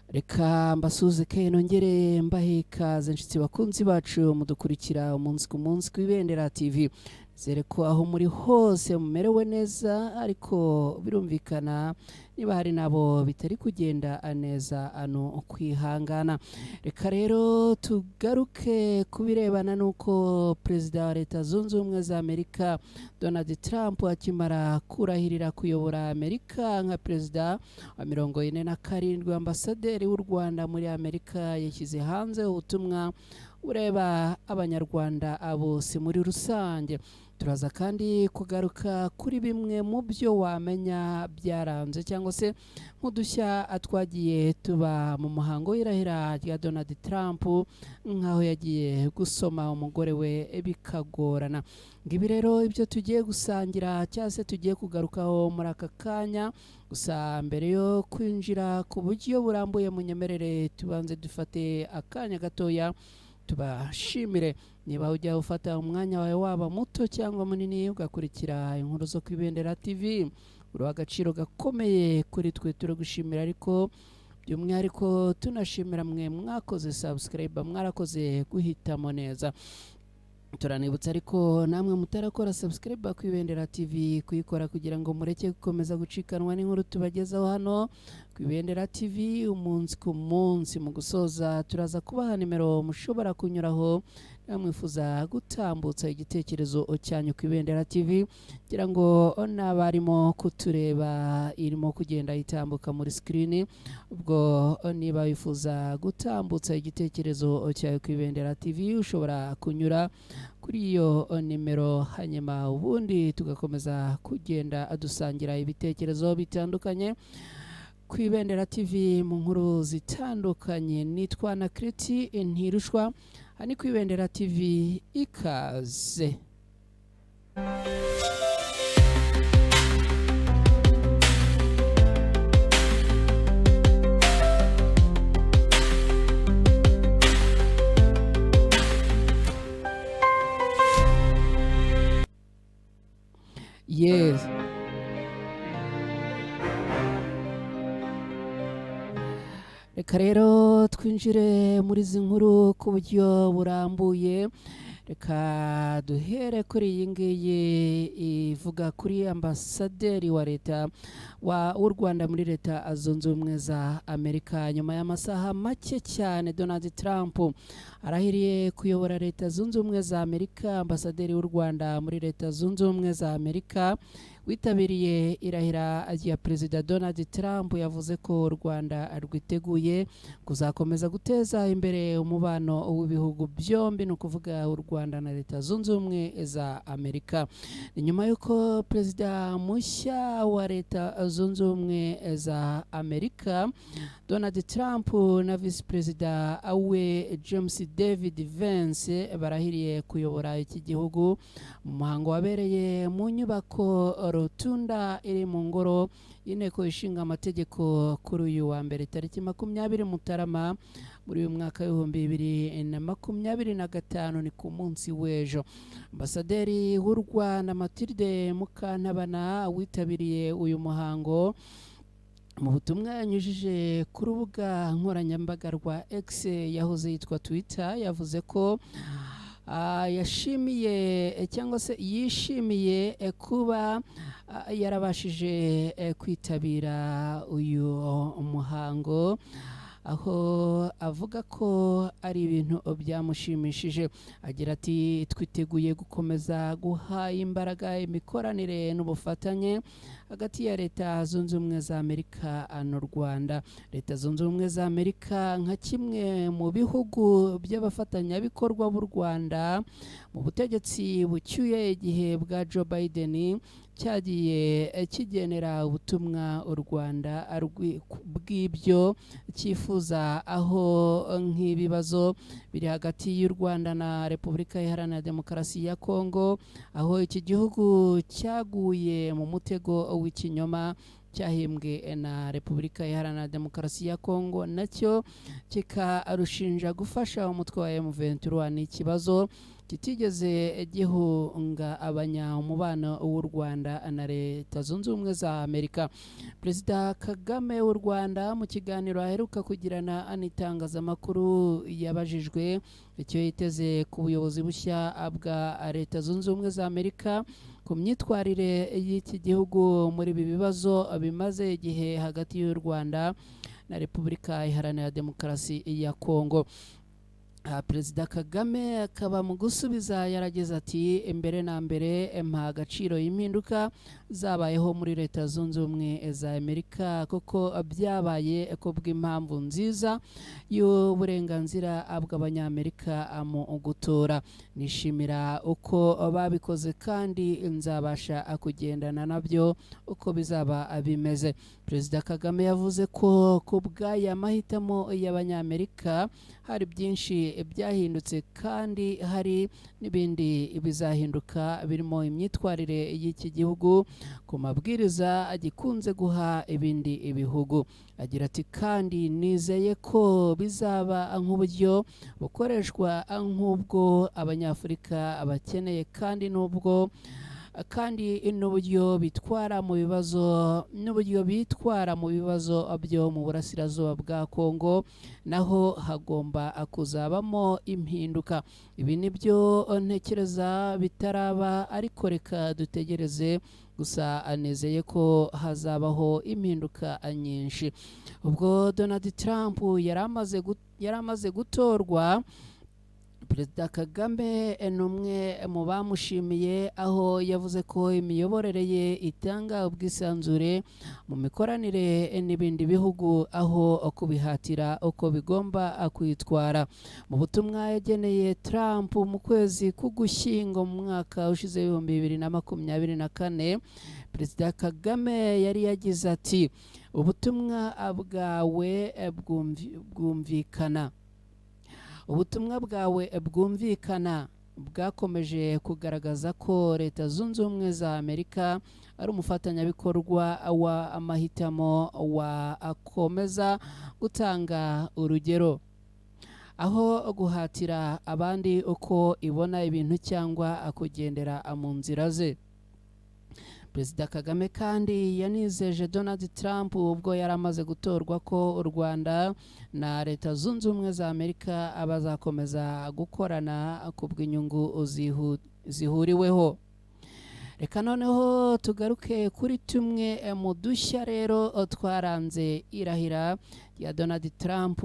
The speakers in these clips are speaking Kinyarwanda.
Reka mbasuhuze ke nongere mbahe ikaze nshyitsi bakunzi bacu mudukurikira umunsi ku munsi ku Ibendera TV. Zere ko aho muri hose mumerewe neza, ariko birumvikana niba hari nabo bitari kugenda neza ano kwihangana. Reka rero tugaruke ku birebana n'uko Perezida wa Leta Zunze Ubumwe za Amerika Donald Trump akimara kurahirira kuyobora Amerika nka perezida wa 47, ambasaderi w'u Rwanda muri Amerika yashyize hanze ubutumwa bureba Abanyarwanda bose muri rusange. Turaza kandi kugaruka kuri bimwe mu byo wamenya byaranze cyangwa se nk'udushya twagiye tuba mu muhango w'irahira rya Donald Trump, nk'aho yagiye gusoma umugore we bikagorana. Ngibi rero ibyo tugiye gusangira cyangwa se tugiye kugarukaho muri aka kanya. Gusa mbere yo kwinjira ku buryo burambuye, munyemerere tubanze dufate akanya gatoya tubashimire. Niba ujya ufata umwanya wawe waba muto cyangwa munini ugakurikira inkuru zo ku Ibendera TV, uri agaciro gakomeye kuri twe, turagushimira. Ariko by'umwihariko tunashimira mwe mwakoze subscribe, mwarakoze guhitamo neza. Turanibutsa ariko namwe mutarakora subscribe ku Ibendera TV kuyikora kugira ngo mureke gukomeza gucikanwa n'inkuru tubagezaho hano ku Ibendera TV umunsi ku munsi. Mu gusoza turaza kubaha nimero mushobora kunyuraho mwifuza gutambutsa igitekerezo cyanyu ku Ibendera TV, kugira ngo n'abarimo kutureba irimo kugenda itambuka muri sikirini. Ubwo niba wifuza gutambutsa igitekerezo cyawe ku Ibendera TV, ushobora kunyura kuri iyo nimero, hanyuma ubundi tugakomeza kugenda dusangira ibitekerezo bitandukanye ku Ibendera TV mu nkuru zitandukanye. Nitwa na Kiriti Ntirushwa, aha ni ku Ibendera TV, ikaze. Yes. Reka rero twinjire muri izi nkuru ku buryo burambuye. Reka duhere kuri iyi ngiyi ivuga kuri ambasaderi wa leta w'u Rwanda muri Leta Zunze Ubumwe za Amerika. Nyuma y'amasaha make cyane Donald Trump arahiriye kuyobora Leta Zunze Ubumwe za Amerika, ambasaderi w'u Rwanda muri Leta Zunze Ubumwe za Amerika witabiriye irahira rya Perezida Donald Trump yavuze ko u Rwanda rwiteguye kuzakomeza guteza imbere umubano w'ibihugu byombi, ni ukuvuga u Rwanda na Leta Zunze Ubumwe za Amerika. Ni nyuma y'uko perezida mushya wa Leta Zunze Ubumwe za Amerika Donald Trump na visi perezida we James David Vance barahiriye kuyobora iki gihugu mu muhango wabereye mu nyubako Rotunda iri mu ngoro y'Inteko Ishinga Amategeko kuri uyu wa mbere tariki 20 Mutarama muri uyu mwaka w'2025, ni ku munsi w'ejo. Ambasaderi w'u Rwanda Mathilde Mukantabana witabiriye uyu muhango, mu butumwa yanyujije ku rubuga nkoranyambaga rwa X yahoze yitwa Twitter, yavuze ko yashimiye cyangwa se yishimiye kuba yarabashije kwitabira uyu muhango, aho avuga ko ari ibintu byamushimishije. Agira ati twiteguye gukomeza guha imbaraga imikoranire n'ubufatanye hagati ya Leta Zunze Ubumwe za Amerika n'u Rwanda. Leta Zunze Ubumwe za Amerika nka kimwe mu bihugu by'abafatanyabikorwa b'u Rwanda mu butegetsi bucyuye igihe bwa Joe Biden, cyagiye kigenera ubutumwa u Rwanda bw'ibyo cyifuza, aho nk'ibibazo biri hagati y'u Rwanda na Repubulika Iharanira Demokarasi ya Kongo, aho iki gihugu cyaguye mu mutego w'ikinyoma cyahimbwe na Repubulika Iharanira Demokarasi ya Kongo, nacyo kikarushinja gufasha umutwe wa M23. Ni ikibazo kitigeze gihunga abanya umubano w'u Rwanda na Leta Zunze Ubumwe za Amerika. Perezida Kagame w'u Rwanda mu kiganiro aheruka kugirana n'itangazamakuru yabajijwe icyo yiteze ku buyobozi bushya bwa Leta Zunze Ubumwe za Amerika ku myitwarire y'iki gihugu muri ibi bibazo bimaze igihe hagati y'u Rwanda na Repubulika Iharanira Demokarasi ya Kongo. Perezida Kagame akaba mu gusubiza yaragize ati: "Mbere na mbere mpa agaciro impinduka zabayeho muri Leta Zunze Ubumwe za Amerika, kuko byabaye ko bw'impamvu nziza y'uburenganzira bw'Abanyamerika mu gutora. Nishimira uko babikoze kandi nzabasha kugendana nabyo uko bizaba bimeze." Perezida Kagame yavuze ko ku bw'aya mahitamo y'Abanyamerika hari byinshi byahindutse kandi hari n'ibindi bizahinduka, birimo imyitwarire y'iki gihugu ku mabwiriza gikunze guha ibindi bihugu. Agira ati: "Kandi nizeye ko bizaba nk'uburyo bukoreshwa nk'ubwo Abanyafurika bakeneye, kandi n'ubwo kandi n'uburyo bitwara mu bibazo n'uburyo bitwara mu bibazo byo mu burasirazuba bwa Kongo, naho hagomba kuzabamo impinduka. Ibi nibyo ntekereza bitaraba, ariko reka dutegereze gusa. Anezeye ko hazabaho impinduka nyinshi." Ubwo Donald Trump yari amaze gutorwa, Perezida Kagame ni umwe mu bamushimiye, aho yavuze ko imiyoborere ye itanga ubwisanzure mu mikoranire n'ibindi bihugu aho kubihatira uko bigomba kwitwara. Mu butumwa yageneye Trump mu kwezi k'Ugushyingo mu mwaka ushize 2024, Perezida Kagame yari yagize ati: "Ubutumwa bwawe bwumvikana, ubutumwa bwawe bwumvikana bwakomeje kugaragaza ko Leta Zunze Ubumwe za Amerika ari umufatanyabikorwa wa amahitamo wa akomeza gutanga urugero aho guhatira abandi uko ibona ibintu cyangwa kugendera mu nzira ze." Perezida Kagame kandi yanizeje Donald Trump ubwo yari amaze gutorwa ko u Rwanda na Leta Zunze Ubumwe za Amerika bazakomeza gukorana ku bw'inyungu zihuriweho. Reka noneho tugaruke kuri tumwe mu dushya rero twaranze irahira rya Donald Trump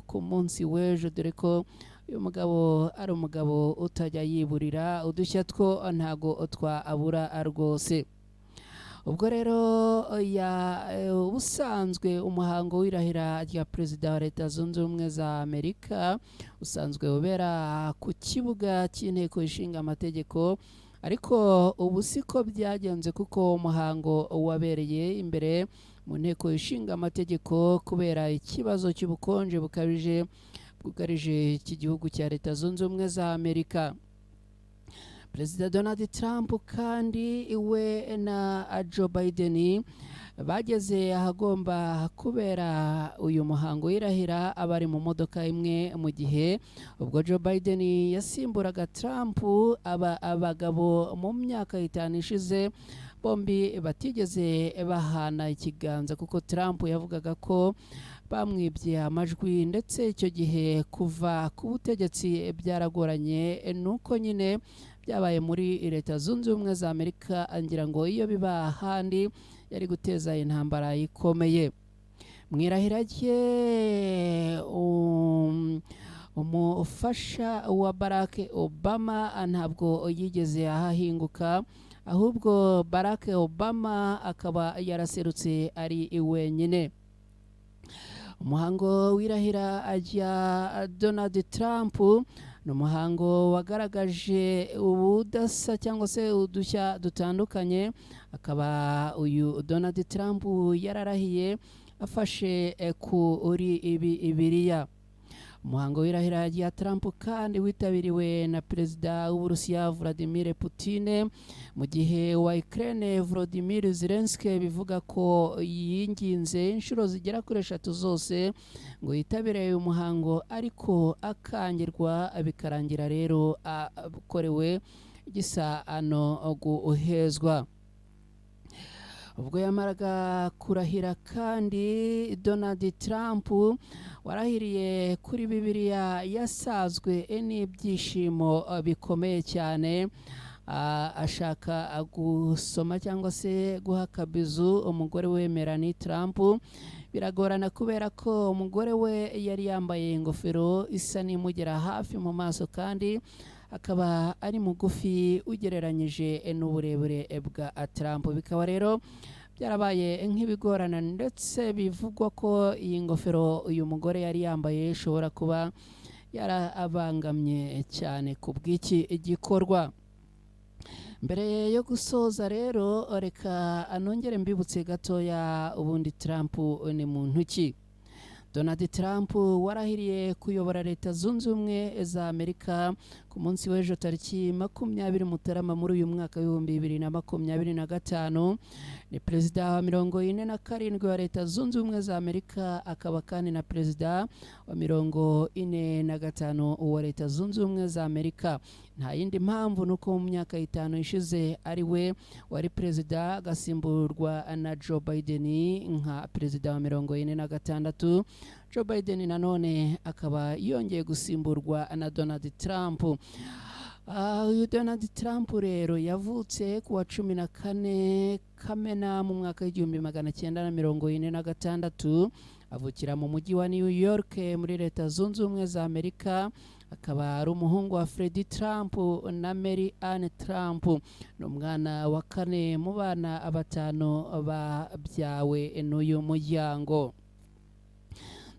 ku munsi w'ejo, dore ko uyu mugabo ari umugabo utajya yiburira udushya, two ntago twabura rwose. Ubwo rero ya ubusanzwe umuhango w'irahira rya perezida wa Leta Zunze Ubumwe za Amerika usanzwe ubera ku kibuga cy'Inteko Ishinga Amategeko, ariko ubu siko byagenze, kuko umuhango wabereye imbere mu Nteko Ishinga Amategeko kubera ikibazo cy'ubukonje bukabije bwugarije iki gihugu cya Leta Zunze Ubumwe za Amerika. Perezida Donald Trump kandi iwe na Joe Biden bageze ahagomba kubera uyu muhango w'irahira abari mu modoka imwe, mu gihe ubwo Joe Biden yasimburaga Trump, aba abagabo mu myaka 5 ishize bombi batigeze bahana ikiganza, kuko Trump yavugaga ko bamwibye amajwi, ndetse icyo gihe kuva ku butegetsi byaragoranye. Nuko nyine byabaye muri Leta Zunze Ubumwe za Amerika, ngira ngo iyo biba ahandi yari guteza intambara ikomeye. Mu irahira rye, umufasha wa Barack Obama ntabwo yigeze ahahinguka, ahubwo Barack Obama akaba yaraserutse ari wenyine. Umuhango w'irahira rya Donald Trump ni umuhango wagaragaje ubudasa cyangwa se udushya dutandukanye, akaba uyu Donald Trump yararahiye afashe kuri ibi biriya. Umuhango w'irahira rya Trump kandi witabiriwe na Perezida w'Uburusiya Vladimir Putin, mu gihe wa Ukraine Volodymyr Zelensky bivuga ko yinginze inshuro zigera kuri eshatu zose ngo yitabire uyu muhango, ariko akangirwa, bikarangira rero akorewe gisa no guhezwa. Ubwo yamaraga kurahira kandi, Donald Trump warahiriye kuri Bibiliya yasazwe n'ibyishimo bikomeye cyane, ashaka gusoma cyangwa se guha akabizu umugore we Melanie Trump, biragorana kubera ko umugore we yari yambaye ingofero isa n'imugera hafi mu maso, kandi akaba ari mugufi ugereranyije n'uburebure bwa Trump. Bikaba rero byarabaye nk'ibigorana, ndetse bivugwa ko iyi ngofero uyu mugore yari yambaye ishobora kuba yarabangamye cyane ku bw'iki gikorwa. Mbere yo gusoza rero, reka anongere mbibutse gatoya ubundi Trump ni muntu ki. Donald Trump warahiriye kuyobora Leta Zunze Ubumwe za Amerika ku munsi w'ejo tariki 20 Mutarama muri uyu mwaka w'2025, ni perezida wa 47 wa Leta Zunze Ubumwe za Amerika, akaba kandi na perezida wa 45 wa Leta Zunze Ubumwe za Amerika. Nta yindi mpamvu ni uko mu myaka 5 ishize ari we wari perezida, agasimburwa na Joe Biden nka perezida wa 46. Joe Biden nanone akaba yongeye gusimburwa na Donald Trump. Uyu Donald Trump rero yavutse ku wa 14 Kamena mu mwaka w'1946, avukira mu mujyi wa New York muri Leta Zunze Ubumwe za Amerika, akaba ari umuhungu wa Fred Trump na Mary Ann Trump. Ni umwana wa kane mu bana batanu babyawe n'uyu muryango.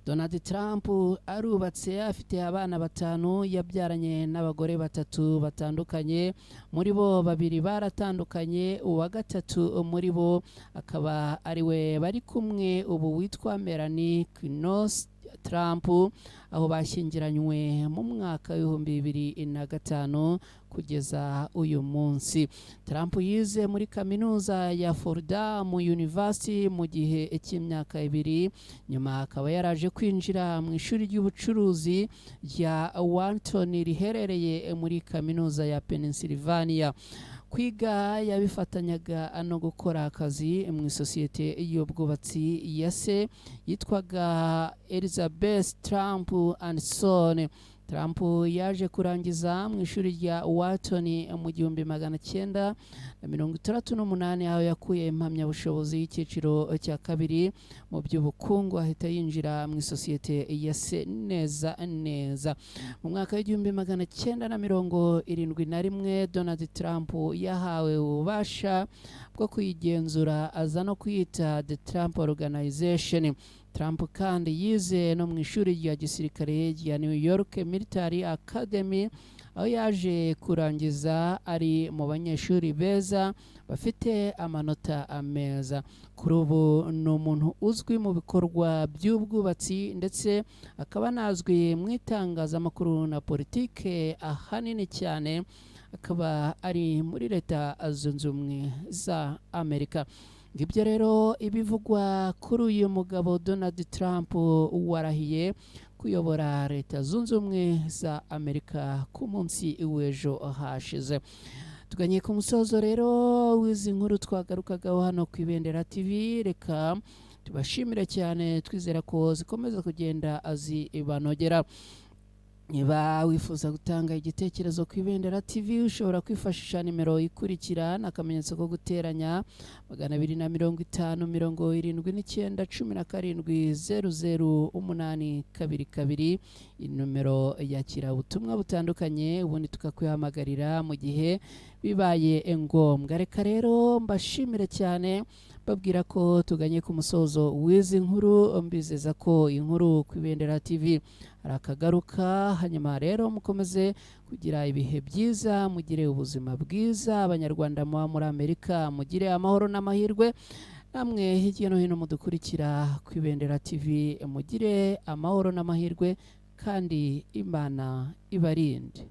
Donald Trump arubatse, afite abana batanu yabyaranye n'abagore batatu batandukanye, muri bo babiri baratandukanye, uwa gatatu muri bo akaba ari we bari kumwe ubu witwa Melanie Knauss Trump, aho bashyingiranywe mu mwaka w'2005 kugeza uyu munsi. Trump yize muri kaminuza ya Fordham University mu gihe cy'imyaka 2, nyuma akaba yaraje kwinjira mu ishuri ry'ubucuruzi rya Wharton riherereye muri kaminuza ya Pennsylvania. Kwiga yabifatanyaga no gukora akazi mu isosiyete y'ubwubatsi ya se yitwaga Elizabeth Trump and Son. Trump yaje kurangiza mu ishuri rya Wharton mu 1968, aho yakuye impamyabushobozi y'icyiciro cya kabiri mu by'ubukungu, ahita yinjira mu isosiyete ya se neza neza. Mu mwaka w'1971 Donald Trump yahawe ububasha bwo kuyigenzura, aza no kuyita The Trump Organization. Trump kandi yize no mu ishuri rya gisirikare rya New York Military Academy, aho yaje kurangiza ari mu banyeshuri beza bafite amanota meza. Kuri ubu ni umuntu uzwi mu bikorwa by'ubwubatsi, ndetse akaba anazwi mu itangazamakuru na politike, ahanini cyane akaba ari muri Leta Zunze Ubumwe za Amerika. Ngibyo rero ibivugwa kuri uyu mugabo Donald Trump warahiye kuyobora Leta Zunze Ubumwe za Amerika ku munsi w'ejo hashize. Tuganye ku musozo rero w'izi nkuru twagarukagaho hano ku Ibendera TV. Reka tubashimire cyane, twizera ko zikomeza kugenda zibanogera. Niba wifuza gutanga igitekerezo ku Ibendera TV, ushobora kwifashisha nimero ikurikira n'akamenyetso ko guteranya 250 79 17 00 822. Inomero yakira ubutumwa butandukanye, ubundi tukakwihamagarira mu gihe bibaye ngombwa. Reka rero mbashimire cyane, babwira ko tuganye ku musozo w'izi nkuru, mbizeza ko inkuru ku Ibendera TV hari akagaruka. Hanyuma rero mukomeze kugira ibihe byiza, mugire ubuzima bwiza. Abanyarwanda muba muri Amerika mugire amahoro n'amahirwe, namwe hirya no hino mudukurikira ku Ibendera TV mugire amahoro n'amahirwe. Kandi Imana ibarinde.